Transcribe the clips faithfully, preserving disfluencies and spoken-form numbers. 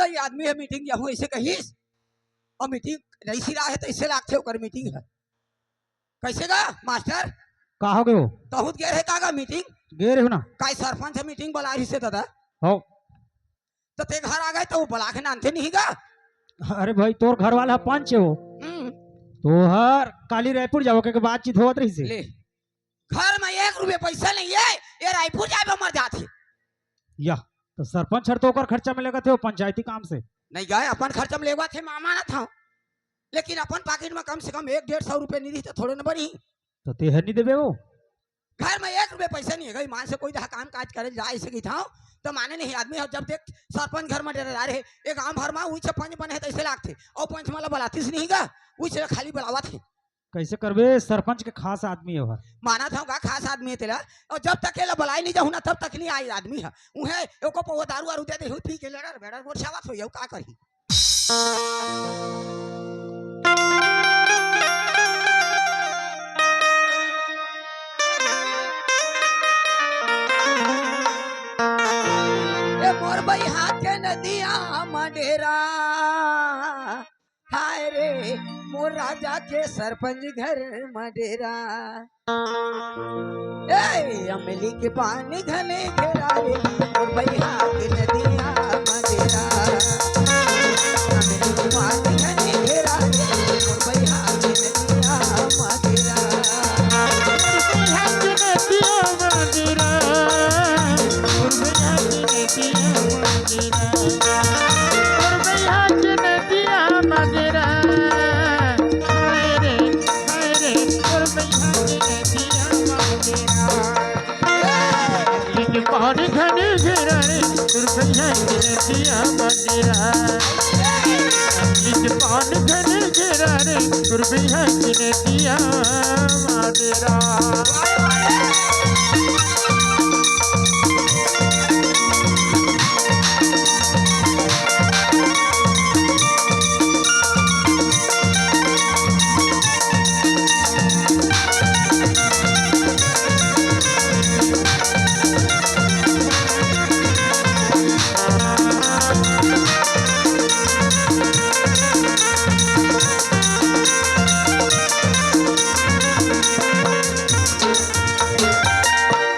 ये आदमी हे, मीटिंग जाहूं अइसे कहिस, अउ मीटिंग नइ सिरा हे, त अइसे लागथे ओकर मीटिंग हे। कइसे गा मास्टर? का हो गे हो? तहूं त गे रहे का गा मीटिंग? गे रहे हो ना। काय सरपंच ह मीटिंग बलाय रिहिसे दादा? हो। त तें घर आ गे त ओ बला के नानथे नहीं गा? अरे भाई, तोर घर वाला पंच हे वो। हम्म। तोहर काली रायपुर जावो के बातचीत होवत रहिसे। ले, घर म एक रुपया पइसा नइ हे, ये रायपुर जाय बर मर जाथे। या, त सरपंच हर तो ओकर खर्चा में लगथे, वो पंचायती काम से। नइ गा, अपन खर्चा में लेगवाथे, मैं मानत हंव, लेकिन अपन पाकिट में कम से कम एक डेढ़ सौ रुपया नइ रही त थोड़े न बनी। त तेहर नइ देबे वो? घर में एक रुपया पइसा नइ हे, ईमान से कोई दहा काम काज करे जाय सकित हंव, त माने नहीं आदमी ह। जब देख सरपंच घर में डेरा रहे, एक गांव भर में उइच पंच बने हे त अइसे लागथे, अउ पंच मन ला बलातिस नहीं गा, उइच ला खाली बलावत हे। कइसे करबे, सरपंच के खास आदमी हे वो। मानत हंव गा खास आदमी हे तेला, अउ जब तक एला बलाय नइ जाहूं ना, तब तक नइ आय आदमी ह। उहें एको पउवा दारू वारू दे देहूं, पी के लड़र बेड़र गोठियावत होही, अउ का करही। ए मोर बइहा के नदिया म डेरा, हाय रे मोर राजा के सरपंच घर म डेरा। ए, अमली के पानी घने घेरा रे, मोर बइहा के नदिया म डेरा। अमली के पानी घने घेरा रे, मोर बइहा के नदिया म डेरा। मोर बइहा के नदिया म डेरा, मोर बइहा के नदिया म डेरा, मोर बइहा के नदिया म डेरा। हाय रे, हाय रे, मोर बइहा के नदिया म डेरा। अमली के पानी घने घेरा रे, मोर बइहा के नदिया म डेरा। अमली के पानी घने घेरा रे, मोर बइहा के नदिया म डेरा।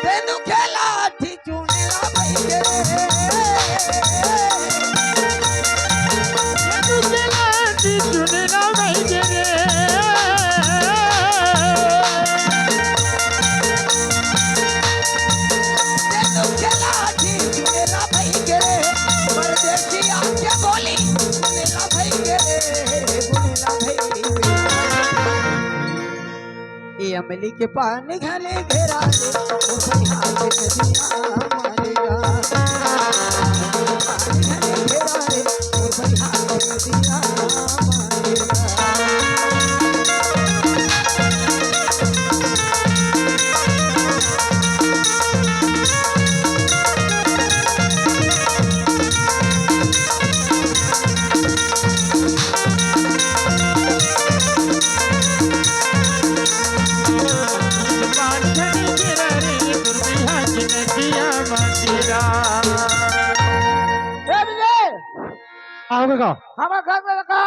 तेनू खेला चुनरा भाई के रे। ये तू के लाठी चुनरा भाई के रे। ये तू के लाठी चुनरा भाई के रे। परदेसिया के बोली चुनरा भाई के रे, चुनरा भाई के रे। ए अमली के पान घने घेरा रे, ओ भैया के नदिया मारेगा। पान घने घेरा रे, ओ भैया के नदिया मारेगा। ए विजय, आओगे का? हमारे घर में रखा।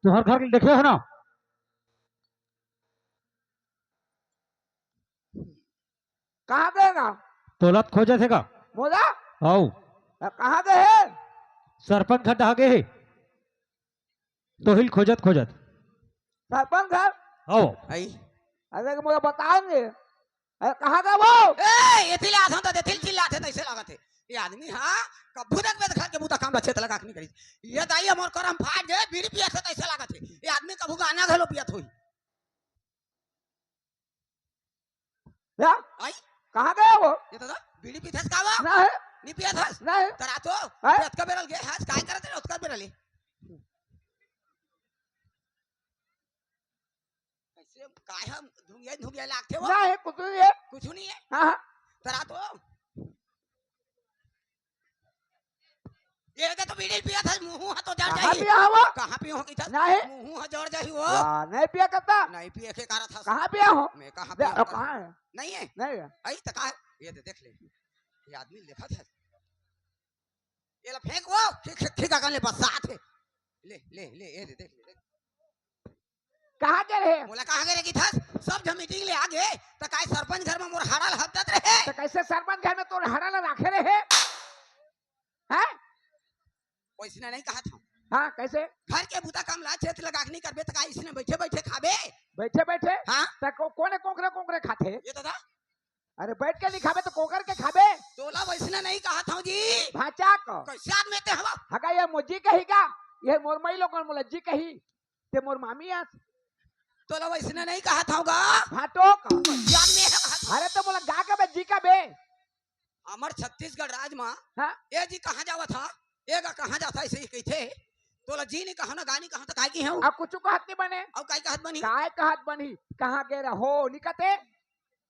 तुम्हारे घर के देखे हो ना? कहाँ गए ना? तोला त खोजत हे का? मोला? हव। कहाँ गए हे? सरपंच घर डहा गए हे। तोहिल खोजत खोजत। सरपंच घर? हव। आई। अरे मोला बताओ ने। अरे कहाँ गए वो? ए, एती ले आथन त एती ले चिल्लाथे, तइसे लागत हे। ये आदमी, हाँ, कभू तक बेदखल के बुता काम रचे त लगा के नहीं करी। ये दाई मोर करम फाट गए, बीड़ी पियत हे तइसे लागत हे। ये आदमी कभू गाना घलो पियत होई। या? आई? कहाँ गए वो? ये तो ना, बीड़ी पीथस का वो? नहीं। नहीं पियत हस? नहीं। तरा तो, हैं? रात का बेरल गए हस, काय करत रहे, रात का बेरल? कइसे, काय हम धुंगिया, धुंगिया लागथे वो? नहीं, कुछ नहीं है। कुछ नहीं है? हाँ, हाँ। तरा तो, ये दे तो बीड़ी पिया था, मुंह हा तो जड़ कहाँ जाही। पिया हवा? कहाँ पियो हो किथा? नहीं। मुंह हा जड़ जाही वो। वाह, नहीं पिया करता। नहीं पिए के कारण था। कहाँ पिया हो? मैं कहाँ दे, पिया ओ, करता? कहाँ है? नहीं है? नहीं है। आई तो कहाँ है? ये दे, देख ले। ये आदमी देखा था। एला फेंक वो। ठीक, ठीक, ठीक, अकन ले बसात हे। ले, ले, ले, ए दे, देख ले, देख। कहाँ गे रहे? मोला कहाँ गे रहे किथस? सब झन मीटिंग ले आ गे, त काय सरपंच घर में मोर हाड़ा ल हबदत रहे? त कैसे सरपंच घर में तोर हाड़ा ल राखे रहे? हैं? वैसने नहीं कहत हूँ। हाँ, कैसे? घर के बुता काम ला छेत लगा के नहीं करबे, त काय इसने बैठे बैठे खाबे? बैठे बैठे? हाँ। त को-, कोने कोकरे कोकरे खाथे? ये दादा। अरे, बैठ के नहीं खाबे त कोकर के खाबे? तोला वैसने नहीं कहत हूँ जी। भाचा को। कैसे आदमी ते हवा? हगा, ये मोर जी कही गा? ये मोर मई लोगन मोला जी कही। ते मोर मामी आस। तोला वैसने नहीं कहत हूँ गा। भाटो को। कैसे आदमी हवा? अरे, त मोला गा कबे, जी कबे? हमर छत्तीसगढ़ राज मा हाँ? ए जी कहाँ जावत हा? ए गा कहाँ जात हा? ऐसे ही कहिथे। तोला जी नहीं कहा ना, गा नहीं कहा, त काय की हूँ? अब कुछ कहत नहीं बने। अब काय कहत बनी? काय कहत बनी? कहाँ गे रहो? निकते?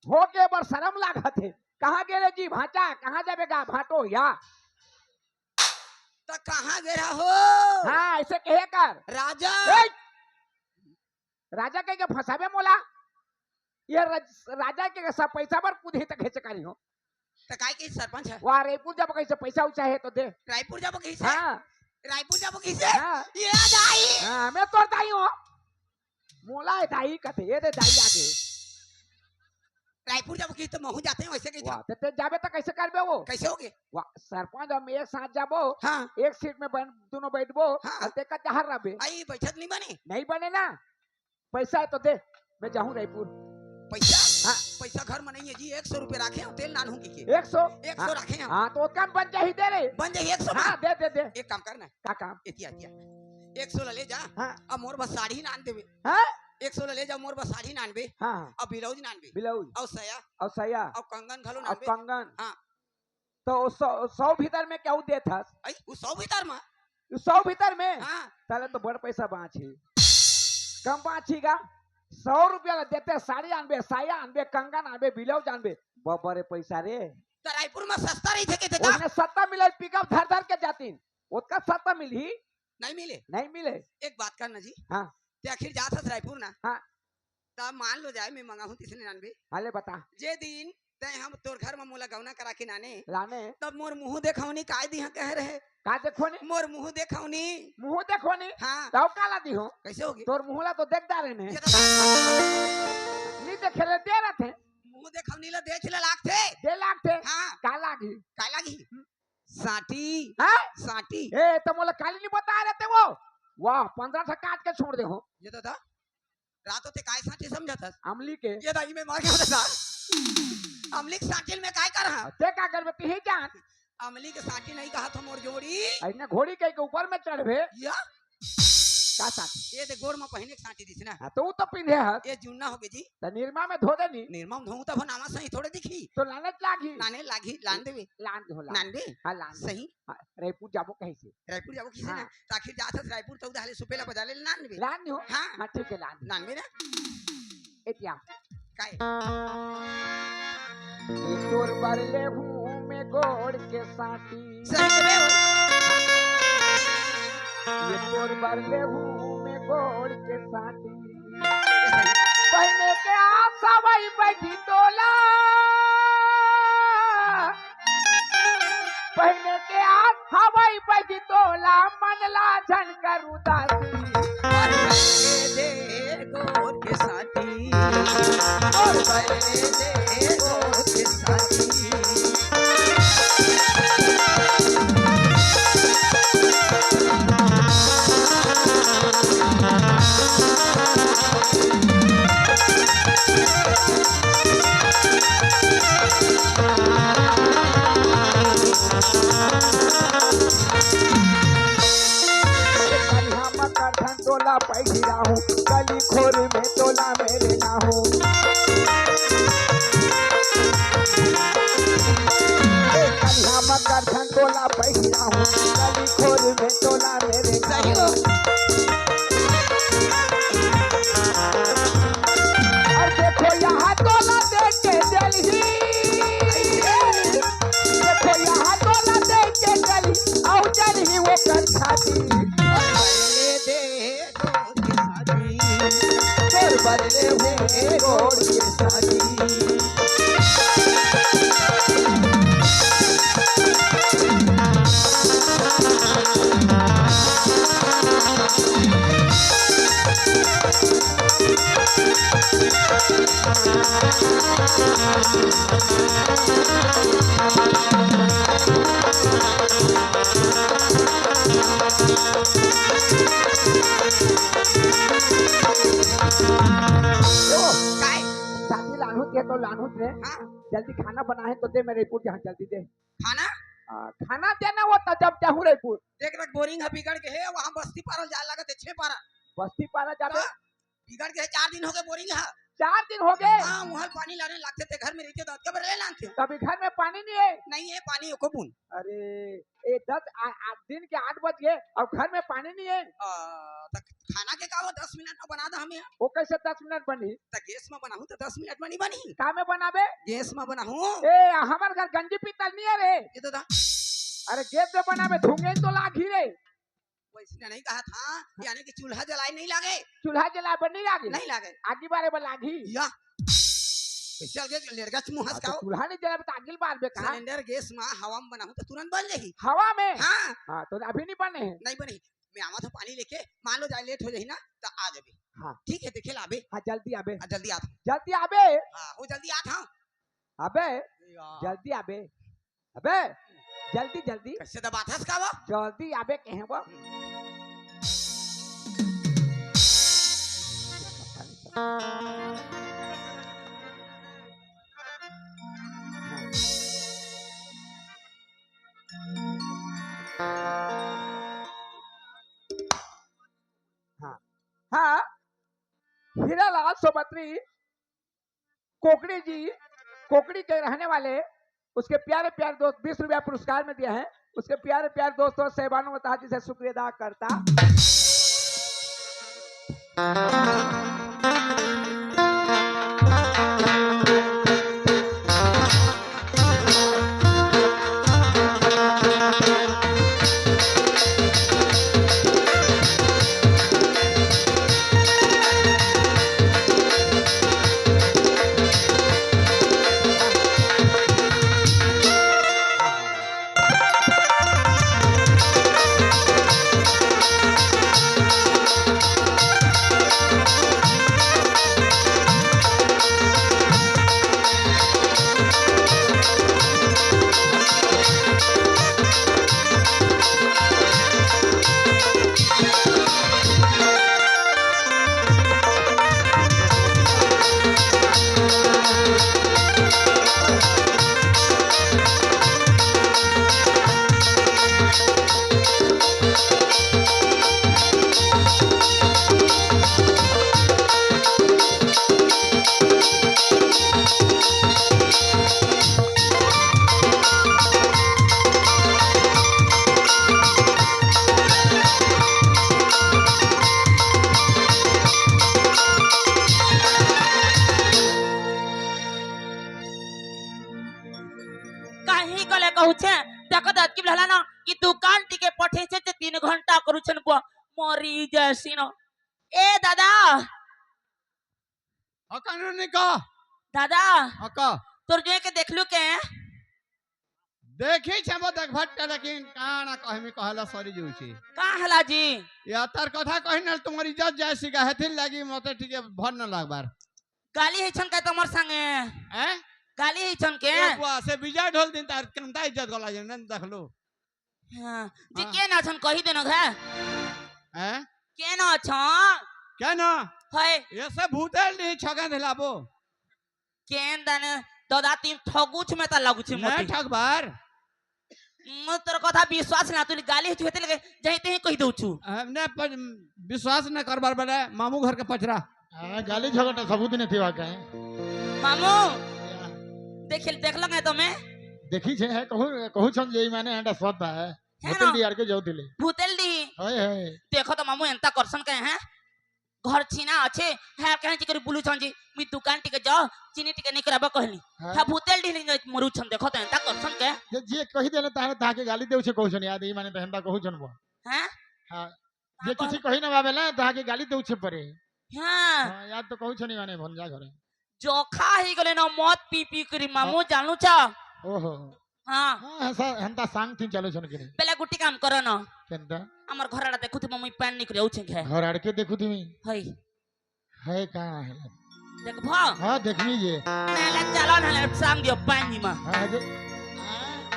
हो के बर शरम लागत हे। कहाँ गे रे जी भाचा? कहाँ जाबे गा भाटो या? त कहाँ गे रहो? हाँ, ऐसे कहे कर। राजा। ए! राजा कह के फंसाबे मोला। ये राज-, राजा के सब पैसा बर कुछ ही तक हेचे करी हो। त काय की सरपंच है? वाह, रायपुर जाबो कहिसे, पैसा उचा है तो दे। रायपुर जाबो कहिसे? हाँ। रायपुर जाबो कहिसे? हाँ। ये दाई। हाँ, मैं तोर दाई हूँ। मोला ए दाई कथे, ये दे दाई आगे। रायपुर जाबो कहिसे त महू जाते हैं, वैसे कहिसे? वाह, ते, ते जाबे त कैसे करबे वो? कैसे होगे? वाह, सरपंच हम एक साथ जाबो, हाँ। एक सीट में बन-, दोनों बैठबो, हाँ। और ते का जहर रबे। आई बैठत नहीं बने? नहीं बने ना। पैसा है तो दे, मैं जाहूँ रायपुर। पैसा? हाँ। पैसा घर में नहीं है जी, एक सौ रुपये राखे हो, तेल नान हूँ की के। एक सौ? एक सौ हाँ। राखे हो। हाँ, तो कम बन जाही, दे रे। बन जाही एक सौ हाँ, में? दे, दे, दे। एक काम करना। का काम? एतिया, एतिया। एक सौ ला ले जा, हाँ। अब मोर बस साड़ी नान देबे। हाँ? एक सौ ला ले जा, मोर बस साड़ी नानबे। हाँ, हाँ। अब ब्लाउज नानबे। ब्लाउज। और सया। और सया। और कंगन घलो और नानबे। कंगन। हाँ। तो सौ, सौ भीतर में क्या देत हस? आई, वो सौ भीतर में? वो सौ भीतर में? हाँ। ताले तो बड़ पैसा बाँची। कम बाँची गा। सौ रुपया ला देते, साड़ी आनबे, साया आनबे, कंगन आनबे, ब्लाउज आनबे। बब्बा रे पैसा रे। त रायपुर में सस्ता रहिथे के दादा? ओतने सस्ता मिले, पिकअप धर धर के जातीन। ओतका सस्ता मिलही? नहीं मिले। नहीं मिले। एक बात करना जी। हाँ। ते आखिर जात हस रायपुर ना? हाँ। त मान लो जाए, मैं मंगाहूँ तिसने नानबे। हाँ, ले बता। जे दिन तैं हम तोर घर में मोला गौना करा के नाने, लाने। तब मोर मुँह देखौनी काय दिहा कहे रहे? का देखौनी? मोर मुँह देखौनी। मुँह देखौनी? हाँ। तब काला दिहो? कैसे होगी? तोर मुँह ला तो देख डारे ने। ये तो नहीं देखे ले दे रहे थे। मुँह देखौनी ला देख ले लागथे। दे लागथे। हाँ। का लागी? का लागी? हम्म। साटी। हाँ? साटी। ए, तो मोला काली नहीं बता रहे थे वो। वाह, पन्द्रह ठा काट के छोड़ दे हो। ये दादा, रातो ते काय साटी समझत हस? अमली के। ये दाई में मार के बता। अमली के साटी में काय कर हा? ते का करबे, तिही जान। अमली के साटी नहीं कहा था मोर जोड़ी। ऐसने घोड़ी के, के ऊपर में चढ़बे। या? का साटी? ये दे गोड़ में पहिने के साटी दिस ना। हाँ, तो वो तो पिंधे हस। ये जुन्ना हो गए जी। त निरमा में धो देनी। निरमा में धोऊं तब नामा सही थोड़े दिखी। तो लानत लागी। लाने लागी, लान देवे। लान दे हो, लान। लान दे? हाँ, लान दे। सही। हाँ, रायपुर जाबो कहीं से। रायपुर जाबो किसे हाँ। ना? त आखिर जात हस रायपुर त उधाले सुपेला बजा ले लान देवे। लान दे हो? हाँ। हाँ, ठीक है, लान दे। लान दे ना? एतिया। काय? तोर बर ले हूँ मैं गोड़ के साटी। सही में हो। ये तोर बर ले हूँ मैं गोड़ के साटी। पहिने के आस हवई बैठी तोला, पहिने के आस हवई बैठी तोला, मन ला झन कर उदासी। और बैले दे गोर के साटी, और बैले दे गोर के साटी। करिहा मकर धन तोला पैठी राहूं, कली खोर में तोला मेरे नाहूं। ए, करिहा मकर धन तोला पैठी राहूं, कली खोर में तोला मेरे नाहूं। और देखो यहाँ तोला देख के जलही। देखो यहाँ तोला देख के जलही, औ जलही वो कर छाती। तोर बदले हुए गोड़ के साथी। ओ, काय? साथी लानहूत हे तो लानहूत रे। हाँ। जल्दी खाना बना हे तो दे, मैं रईपुर जाहूँ, जल्दी दे। खाना? आ, खाना देना होता जब जाहूँ रईपुर। देख, देख, बोरिंग ह बिगड़ गे हे, वहाँ बस्ती पारा जाए लागत हे, छे पारा। बस्ती पारा जाबे? हाँ, बिगड़ गे हे, चार दिन हो गे बोरिंग ह। चार दिन हो गे? हाँ, वहाँ पानी लाने लागथे, ते घर में रहिते तो कब ले लानथे? तभी घर में पानी नहीं है। नहीं है पानी एको बूंद। अरे, ए, दस, आ, आ, दिन के आठ बज गे अउ घर में पानी नहीं है। आ, त खाना के का हो, दस मिनट में बना दा हमें। वो कैसे दस मिनट बनही? त गैस में बनाहूँ त दस मिनट में नहीं बनही। का में बनाबे? गैस में बनाहूँ। ए, हमर घर गंजी पीतल नहीं है रे। ये तो दा। अरे गैस में बनाबे, धुंगे तो लागही रे। वैसने नहीं कहा था, यानी कि चूल्हा जलाए नहीं लागे। चूल्हा जलाए बर नहीं लागे? नहीं लागे। आगी बारे बर लागही। या। कैसे लगे लेड़गा मुँह हस हाँ, तो का हो? चूल्हा नहीं जलाबे त आगी बारबे का? सिलेंडर गैस में हवा में बनाहूँ त तुरंत बन जाही। हवा में? हाँ। हाँ, तो अभी नहीं बने हे। नहीं बने। मैं आवा था पानी लेके, मान लो जाए लेट हो जाही ना, त आ जाबे। हाँ। ठीक है, देखे लाबे। हाँ, जल्दी आबे। हाँ, जल्दी आ था। जल्दी आबे। हाँ, वो जल्दी आ था। अबे, या। जल्दी आबे। अबे, जल्दी, जल्दी। कैसे दबाथस का वो? जल्दी आबे कहे वो। हाँ, हाँ, हीरालाल सोबतरी कोकड़ी जी, कोकड़ी के रहने वाले, उसके प्यारे प्यारे दोस्त बीस रुपया पुरस्कार में दिया है। उसके प्यारे प्यारे दोस्तों, सैबानो वताहत जी से शुक्रिया अदा करता। काहे कले कहूछे, देखो दाद की भला ना, कि दुकान टिके पठेछे ते तीन घंटा करूछन बुआ, मरी जैसी न। ए दादा। अका नुनी का। दादा। अका। तोर जुए के देखलू के? देखी छे वो देख भट्टा, लेकिन काना कहमी कहला सरी जुची। का हला जी? या तर कथा कही न तुम्हारी इज्जत जैसी का हेथिन लगी मते ठीक है भर न लागबार। गाली है छन के तमर संगे। हैं? गाली है छन के। ए बुआ से विजय ढोल दिन तार कंता इज्जत गला जन देख लो। हाँ, जी हाँ। के ना छन कही देना है? हैं? के ना छन? के ना? है। ये सब भूतेल नहीं छगा दिलाबो। केन दने ददा तीन ठगुछ में ता लगुछ नहीं मोती। ठगबार। म तोर कथा विश्वास ना, तू गाली हेतु हेतु लगे, जही तही कहि दउछु। हमने पर विश्वास न करबार बले मामू घर के पचरा। हाँ, गाली झगड़ा सबूत नहीं थी वाकई। मामू, या। देखिल, देखल गए तो मैं। देखी छे है, कहू, कहू छन जे माने हंडा सत है। है भूतल ना? डी आर के जाऊ दिले। भूतल डी। हाय, हाय। देखो तो मामू एंता करसन कहे हैं। घर छीना अच्छे, है कहे जी करी बुलू छन जी, मी दुकान टिके जाओ, चीनी टिके नहीं कराबा कहली। हाँ। है भूतल डी नहीं मरू छन, देखो तो एंता करसन के। जे, जे कही देले ताहे ताके गाली देउ छे कहू छन याद, ई माने तो हंडा कहू छन वो। हैं? हाँ। जे हाँ, किसी कही ना बाबेला, ताके गाली देउ छे परे। हाँ। हाँ, याद तो कहू छन ई माने भन जा घरे। जोखा ही गले ना मत पी पी करी मामू हाँ। जानू छा। ओहो। हाँ। हाँ, ऐसा हंता सांग थी चलो छन के नहीं। पहले गुटी काम करो ना। केंदा? हमर घर आड़ा देखु थी मम्मी पैन निकले उछे है। घर आड़ के देखु थी मी। हई। है कहाँ है? देखबो? हाँ, देखनी ये। नहले चलो, नहले सांग दियो पानी में। हाँ, जो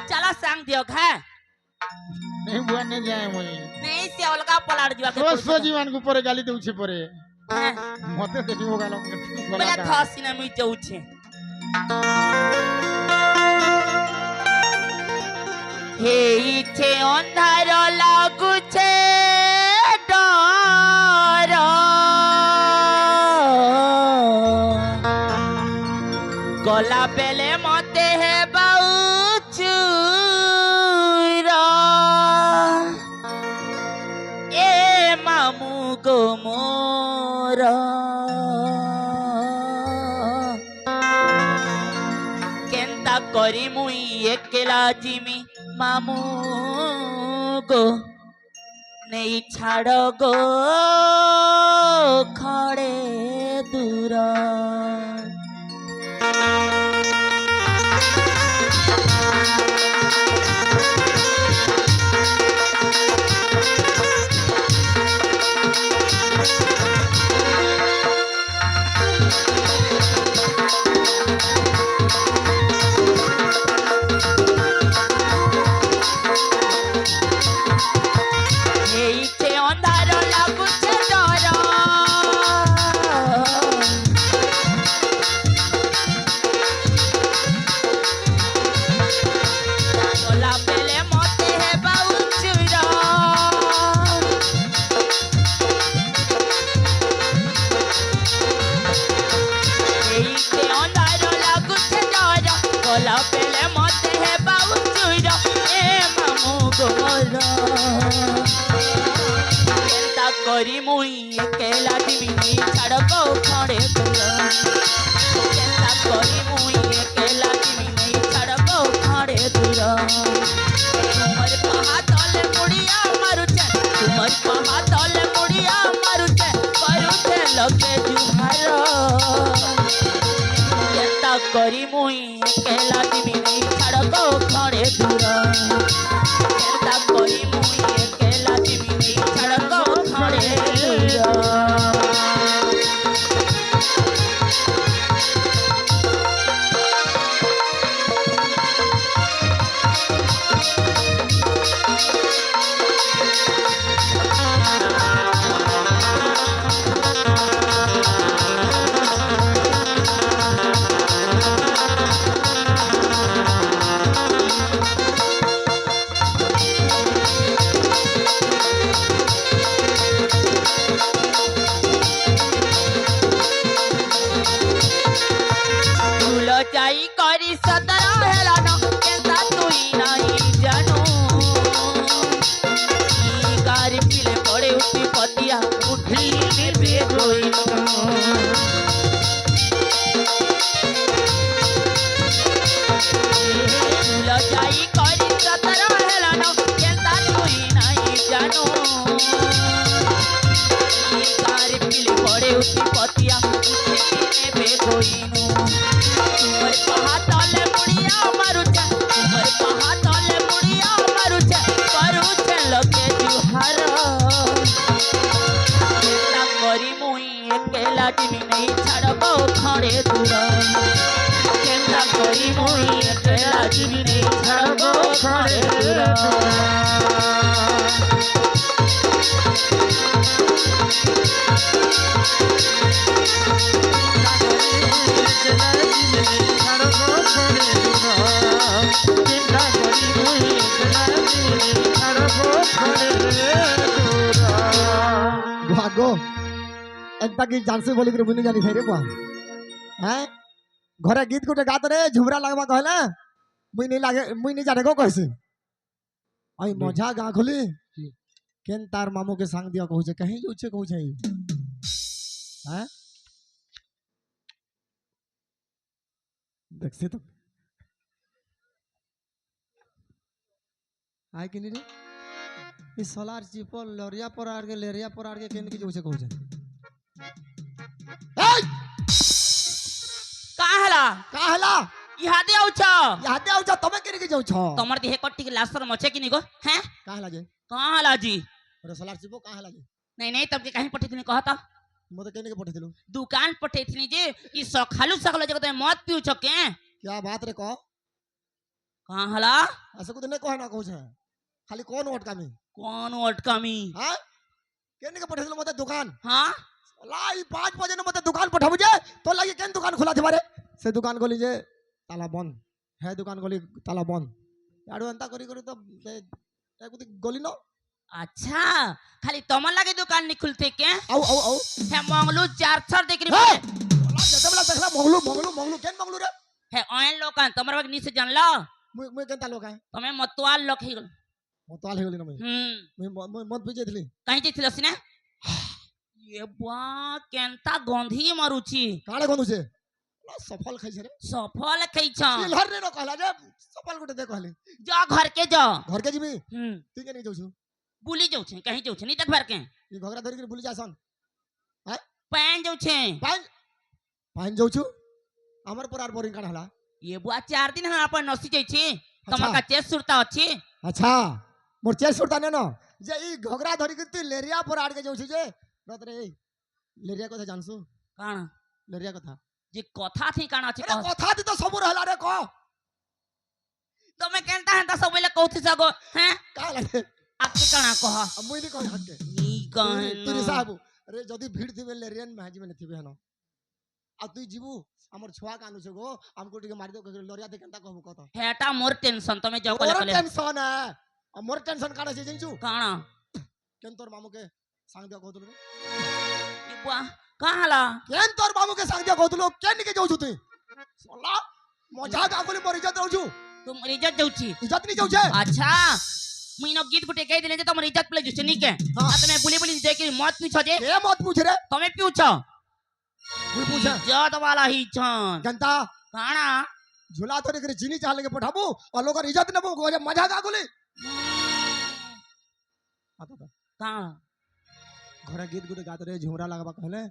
चलो सांग दियो, खा। नहीं बुआ, नहीं जाए वही। नहीं से अलगा पलाड़ जुआ के सो, कुछ सो जीवन को परे गाली दे उछे परे। हाँ। मते देखी होगा लोग। बोला था। था सीना में जाऊ छे। हे इच्छे अंधार लागू छे डर। गला बेले मते हे बाऊ चूर। ए मामू गो मोर। केन्ता करी मुई एकेला जिमी मामू गो, नेई छाड़ गो खड़े दूर। करी मुई एकेला जिमी नेई छाड़ गो खड़े दूर। केन्ता करी मुई एकेला जिमी नेई छाड़ गो खड़े दूर। तुमर पहा तले मुड़िया मारुचे, तुमर पहा तले मुड़िया मारुचे, करुचे लगे जुहार। केन्ता करी मुई एकेला जिमी नेई छाड़ गो खड़े दूर। केन्ता करी मुई एकेला जिमी नेई छाड़ गो खड़े दूर। भूल जाई करी सतरा हेला न, केन्ता तुई नाई जानू। ई गारी पिले पड़े उठी पतिया, उठी में बेगोई। भूल जाई करी सतरा हेला न, केन्ता तुई नाई जानू। ई गारी पिले पड़े उठी पतिया, उठी में बेगोई। तुमर पहा तले मुड़िया मारुचे, तुमर पहा तले मुड़िया मारुचे, करुचे लगे जुहार। केन्ता करी मुई एकेला जिमी नेई छाड़ गो खड़े दूर। केन्ता करी मुई एकेला जिमी नेई छाड़ गो खड़े दूर। भागो। एकटा गीत जानसे बोली करे मुई नी जानी थे रे बुआ। हैं? घरे गीत गोटे गात रे, झुमरा लगबा कहला। मुई नी लागे, मुई नी जाने गो कहसे। आई मजा गाँव खोली। केन्ता मामू के संग दिया कहू छे, कहीं जो छे कहू छे। हैं? देखसे तो। आय कि नी रे? ई सोलार चिपल लरिया पर आड़ के, लेरिया पर आड़ के केन के जो छे कहू छे। ए! का हला? का हला? इहादे आउ छ। इहादे आउ छ, तमे केने के जाउ छ? तमर देहे कट्टी के लासर मचे कि नी गो? हैं? का हला जे? का हला जी? अरे सोलार चिपो का हला जे? नहीं, नहीं, तमके कहीं पट्टी तूने कहा था? मोते केने के पठेथिलु? दुकान पठेथिनी जे, ई सखलू सखलू जगह ते मत पीऊ छके। क्या बात रे कह? कहाँ हला? ऐसे कुछ नहीं कहे ना कुछ है। खाली कौन अटकामी? कौन अटकामी? हाँ? केने के पठेथिलु मोते दुकान? हाँ? ला ई पाँच बजे ने मोते दुकान पठाबू जे, तो लागे केन दुकान खुला थे बारे? से दुकान गोली जे, ताला बंद। है दुकान गोली, ताला बंद। याडू अंता करी करी तो, ए, ए, कुछ गोली न। अच्छा, खाली तमर लागे दुकान नहीं खुलते के? आउ, आउ, आउ। हे मंगलू चार सर देख रही हे! बोले। ला जते बला देखला मंगलू, मंगलू, मंगलू, केन मंगलू रे? हे ऑयन लोग हैं, तमर वक्त नहीं से जानला। मुझे, मुझे केन तालो का है? तमे मतवाल लोग ही। मतवाल ही गली ना मैं। हम्म। मैं म-, मैं मत पीजे थली। कहीं जे थलस ने? ये बा, केंता गंधी मारुची। काले गंधु से? ना सफल खाई छे रे। सफल खाई छा। चिल्हर रे रो कहला जे, सफल गुटे दे कहले। जा घर के जा। घर के जिमी? हम्म। ठीक है, नहीं जाऊ छु। बुली जाऊ छे, कहीं जाऊ छे, नहीं तक भर के। ये घोघरा धरी के बुली जा सन। हैं? पान जाऊ छे। पान, पान जाऊ छु। हमर पर आर बोरिंग काढ़ हला। ये बुआ चार दिन हम अपन नसी जाई छी। तमर अच्छा। का चेस सुरता अछि। अच्छा। मोर चेस सुरता ने न। जे ई घोघरा धरी के तू लेरिया पर आड़ के जाऊ छु जे। रत रे, लेरिया कथा जानसु? काण? लेरिया कथा। जे कथा थी काण अछि अरे कह। कथा थी तो सबु रहला रे कह। तमे केंता हेंता सबेले कहथि सगो, हैं? का लगे? आके काण कह। अब मुई नहीं कह हक के। नी कहे तू रे ना। साहब, अरे जदी भीड़ थी बेले रेन में हाजी में थी बेहनो। अब तू जीवू, हमर छुआ कानू छे गो, हमको टिके मार दो, कह लरिया थे केंता कहबो कह तो। हेटा मोर टेंशन, तमे जाओ कले तोर कले। टेंशन है। अब मोर टेंशन काढ़े छे जिंचू। काण? केन तोर मामू के सांग दिया कहतुलो। ई बुआ, कहाँ हला? केन तोर बाबू के सांग दिया कहतुलो, केन के जाऊ छु तू? सोला, मजा का बोली मोर इज्जत रहू छु। तुम इज्जत जाऊ छी। इज्जत नहीं जाऊ छे। अच्छा, मुई न गीत गुटे कह दिले जे तमर इज्जत पले जुसे नहीं के। हाँ। आ तमे बुली बुली जे कि मत पूछो जे। के मत पूछ रे? तमे पूछो। कोई पूछे? इज्जत वाला ही छन। जनता। काना? झूला तो निकरी चीनी चाह लेके पठाबू और लोग इज्जत न बो, मजा का बोली। आता था। कहाँ? घरे गीत गुटे गात रहे, झुमरा लगाबा कहले।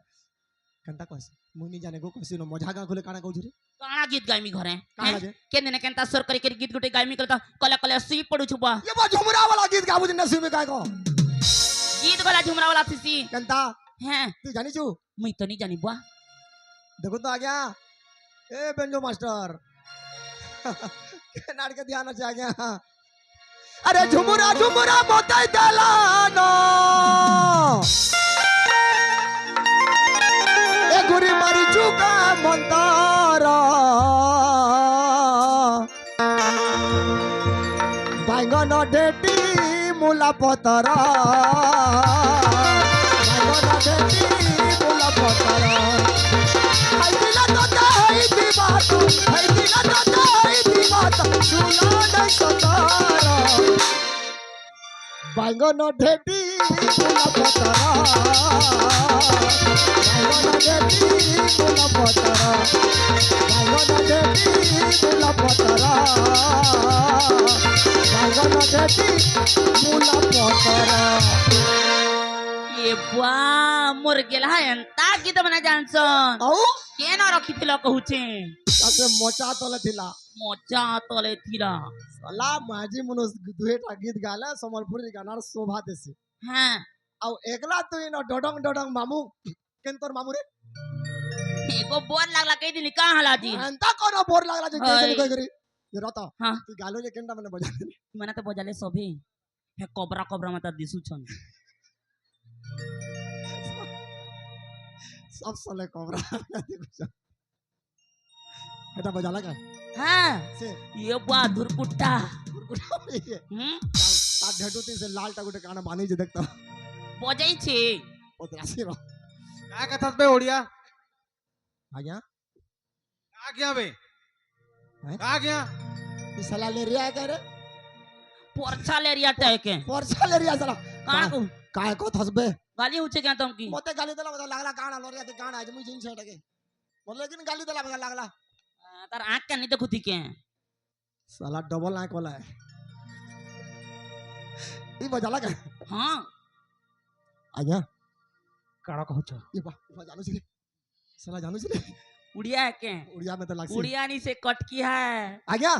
कंता कहस, मुई नहीं जाने को कहसी न मजा गाँव खुले काना कहू रे। काना गीत गाइमी घरे? काना हैं? जे? केन दिने कंता सोर करी करी गीत गुटे गाइमी कल तो कले कले सुई पड़ू छुबा। ये बा झुमरा वाला गीत गाबू दिन सुई में गाय को। गीत गला झुमरा वाला थीसी। कंता। हैं? तू जानी छू? मुई तो नहीं जानी बुआ। देखो तो आ गया। ए बेंजो मास्टर। के नाड़ के ध्यान से आ गया। अरे झुमुरा झुमुरा बताई देलानो। ए गुरी मारी चुका मंतारा। बांगन ढेटी मुला पतरा। बांगन ढेटी मुला पतरा। हाय दिला तो हाय दिवा तू, हाय दिला तो हाय दिवा तू, सुना नहीं सतारा। बांगन ढेटी मुला पतरा। बांगन ढेटी मुला पतरा। बांगन ढेटी मुला पतरा। बांगन ढेटी मुला पतरा। ये बुआ, मोर गेला एंता गीत बना जानसन। औ? के ना रखी थिला कहू छे? ताके मोचा तले थिला। मोचा तले थिला। साला माझी मनुष दुहेटा गीत गाला, संबलपुरी गाना शोभा देसी। हाँ। औ एकला तू इन डडंग डडंग मामू, केन तोर मामू रे? एको बोर लागला कह दिली, कहाँ हला जी? अंता कोनो बोर लागला जे कह दिली हई। कोई करी। ये रहता। हाँ। तू गालो जे केंडा मने बजा दे। मने तो बजाले सभी। हे कोबरा कोबरा माता दिसु छन। सब सले कोबरा। एटा बजाला का? हाँ। से। ये बा धुरकुट्टा। धुरकुट्टा ये। हम्म? ता, ता ढेटू तीन से लाल टागुटे काना बानी जे देखता। बजाई छे। ओ तेरा से रो। का कथस बे ओड़िया? आ गया? का गया बे? हैं? का गया? ई साला लेरिया है क्या रे? पोरछा लेरिया टाइप के। पोरछा लेरिया साला। का का, को? का को थस बे? गाली उठे क्या तुमकी? मते गाली देला, मते लागला काना लोरिया ते काना आज मुझे इन छेड़ के। बोले लेकिन गाली देला, मते लागला। आ, तार आँख का नहीं देखो थी के? साला डबल आँख वाला है। ई बजाला का? हाँ। आ गया? काड़ा कहू छ? ये बा, ये बा, जानू छी रे। साला जानू छी रे। उड़िया है के? उड़िया में तो लागसी। उड़िया नहीं से कटकी है। आ गया?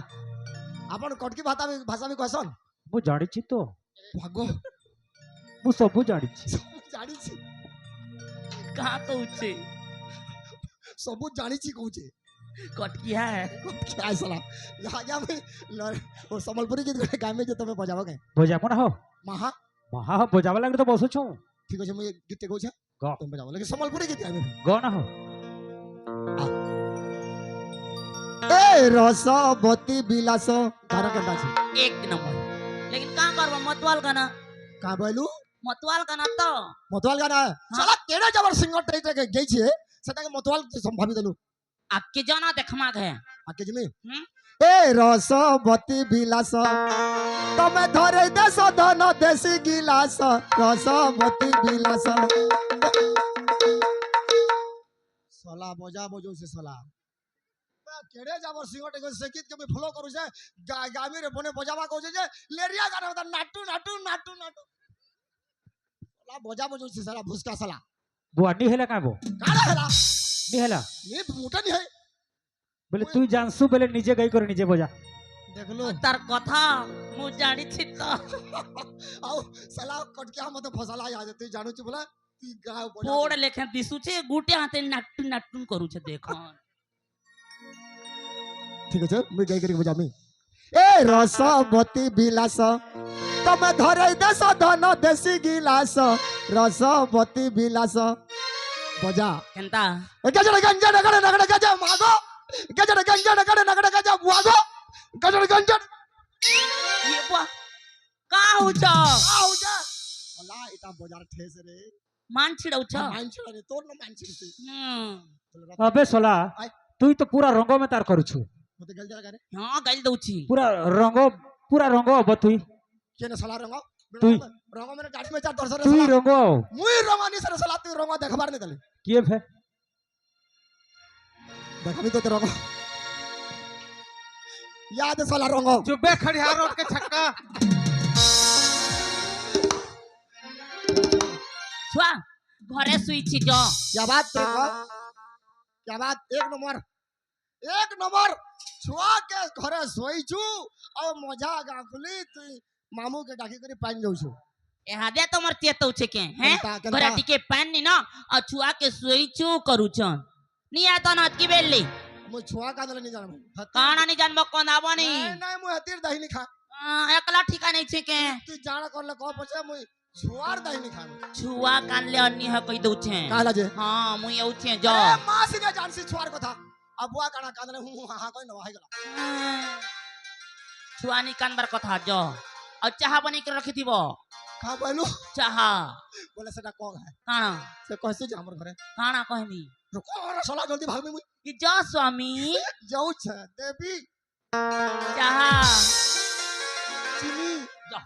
अपन कटकी भाषा में, भाषा में कहसन? वो जानी छी तो। भागो। वो सब वो जानी छी। सब जानी छी। कहाँ कहुचे? सबूत जानी छी कहुचे। कटकिया है। कटकिया है साला। यहाँ जा मैं लड़-, वो संबलपुरी गीत गाए में जो तुम्हें बजावा गए। बजाबो ना हो। महा? महा हो, बजावा लगे तो बसो छो। ठीक है, मैं गीत गाऊँ छे। गा। तुम बजावा लगे संबलपुरी गीत गाए में। गा ना हो। आ। ए रसवती बिलास। गाना गंदा छे। एक नंबर। लेकिन कहाँ करबो मतवाल गाना? कहाँ बोलू? मतवाल गाना तो। मतवाल गाना है। हाँ। साला केड़े जबर सिंगर टेक टेक गई छे, सेटा के मतवाल तो संभावी देलू। आके जाना देखमाग है। आके जिमी? हम्म? ए रसवती बिलास, तमे धरे देश धन देसी गिलास, रसवती बिलास। साला बजा बजो से साला। बा, केड़े जाबर सिंगर टेक से गीत के मैं फॉलो करू छे, गा-, गामी रे बने बजावा कहू छे जे, लेरिया गाना बता, नाटू, नाटू, नाटू, नाटू। साला बजा बजो छे साला, भुसका साला। बुआ, नी हेला का बो? काला हेला? नी हेला? नी, मोटा नी है। बोले, तू जानसु बोले, निजे गई करो, निजे बजा। देख लो। तार कथा, मु जानी छी तो। आओ, साला कटकिया मत फसला आ जाते, जानू छी बोला, तू गाँव बजा पोड़ दे। लेखे दिसू छे, गुटे हाथे नाटू, नाटू करू छे, देखो। ठीक है, चल, मैं गाई करके बजा मैं। ए रसवती बिलास, तमे धरे देश धन देसी गिलास, रसवती बिलास। बजा। केनता? ए गजर गंजन नगड़ नगड़ गजा मागो, गजर गंजन नगड़ नगड़ गजा बुआगो, गजर गंजन। ये बुआ, का हो जा? का हो जा? भला इटा बजार ठेस रे। मान छिड़ौ छ? हाँ, मान छिड़ा रे, तोर न मान छिड़ती। हम्म। अबे सोला, आय। तू तो पूरा रंगो में तार करू छु। मते गल जरा करे। हाँ, गल दऊ छी। पूरा रंगो, पूरा रंगो अब तू। के न साला रंगो? तू। रंगो मेरे गाड़ी में जा दर्शन तू ही साला। रंगो। मुई रंगो नहीं सर साला, तू रंगो देखबार नहीं तले। किए फे? देख अभी तो ते रंगो। याद है साला रंगो। चुप्पे खड़िया रोड के छक्का। छुआ, घरे सुई छी जो। क्या बात है, वाह। क्या बात, एक नंबर, एक नंबर। छुआ के घरे सोई छु, और मजा गाखुली तू मामू के डाकी करी पानी जाऊ छु। ए हादे तो मर चेतौ छे के, हैं? केनता, केनता? घरे टिके पानी नी ना, और छुआ के सोई छु करू छन। नी आता ना अतकी बेली। मु छुआ का दले नी जानबो। काना नी जानबो कोन आबो नी। नहीं, नहीं, मु हतीर दही नी खा। आ, एकला ठिका नहीं छे के। तू जाना कर ले को पछे मु छुआर दही नी खा। छुआ कान ले अन्नी है कही दऊ छे। काला जे? हाँ, मु येऊ छे जो। अरे माँ सीधे जान सी छुआर कथा। अब बुआ काना कान ले हूँ, हूँ, हाँ, हाँ, कोई ना, हाय गला। छुआ नी कान बर कथा जो। और चाहा बनी के रखी थी वो। का बोलू? चाहा। बोले सेटा कौन है? काना? से कहसे जा हमर घरे। काना कहमी? रुको, अरे साला जल्दी भाग में मुई। कि जा स्वामी। जाऊ छे, देवी। चाहा। चीनी। जा।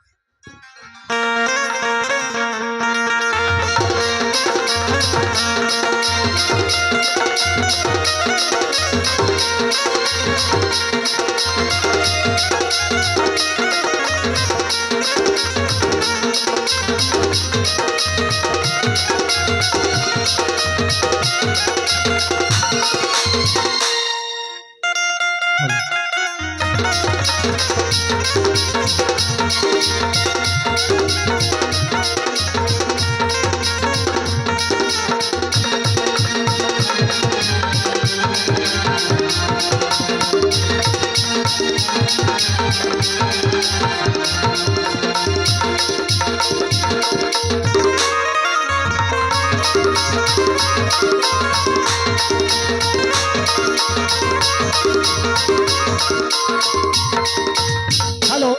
Hello,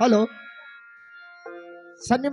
hello, Sunny